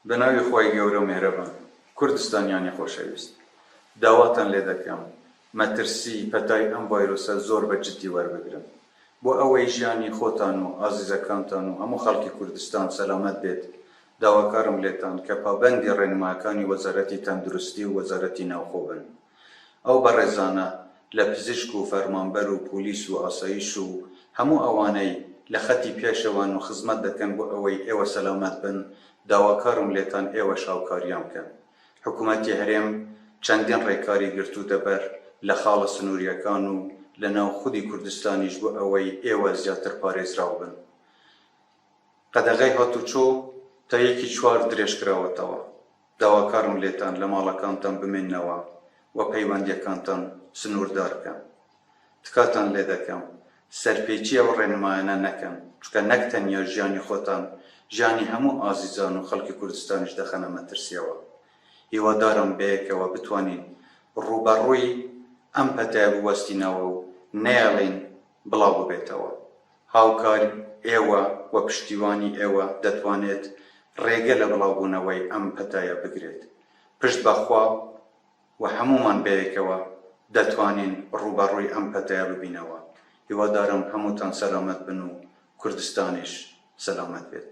بەناوی خوای گەورە و میهرەبان. کوردستانیانی خۆشەویست داواتان لێ دەکەم مەترسی پەتای ئەم ڤایرۆسە زۆر بە جدی وەربگرن بۆ ئەوەی ژیانی خۆتان و ئازیزەکانتان و هەموو خەڵکی کوردستان سەلامەت بێت داواکارم لێتان کە پابەندی ڕێنماکانی وەزارەتی تەندروستی و وەزارەتی ناوخۆ بن ئەو بەڕێزانە لە پزیشک و فەرمانبەر و پۆلیس و ئاسایش و هەموو ئەوانەی لە خەتی پێشەوەن و خزمەت دەکەن بۆ ئەوەی ئێوە سەلامەت بن، داواکارم لێتان ئێوەش هاوکاریان بکەن. حکومەتی هەرێم چەندین ڕێکاری گرتووتە بەر لە خاڵە سنوورییەکان و لە ناو خودی کوردستانیش بۆ ئەوەی ئێوە زیاتر پارێزراو بن. قەدەغەی هاتوچۆ تا یەکی چوار درێژکراوەتەوە. داواکارم لێتان لە ماڵەکانتان بمێننەوە و پەیوەندییەکانتان سنووردار بکەن. تکاتان لێدەکەم سەرپێچی ئەو ڕێنمایانە نەکەن، چونکە نەک تەنیا ژیانی خۆتان، ژیانی هەموو ئازیزان و خەڵکی کوردستانیش دەخەنە مەترسییەوە. هیوادارم بەیەکەوە بتوانین ڕووبەڕووی ئەم پەتایە بوەستینەوە و نەیەڵین بڵاو ببێتەوە. هاوکاری ئێوە و پشتیوانی ئێوە دەتوانێت ڕێگە لە بڵاوبوونەوەی ئەم پەتایە بگرێت. پشت بە خوا و هەموومان بەیەکەوە دەتوانین ڕووبەڕووی ئەم پەتایە ببینەوە. هیوادارم هەمووتان سەلامەت بن و کوردستانیش سەلامەت بێت.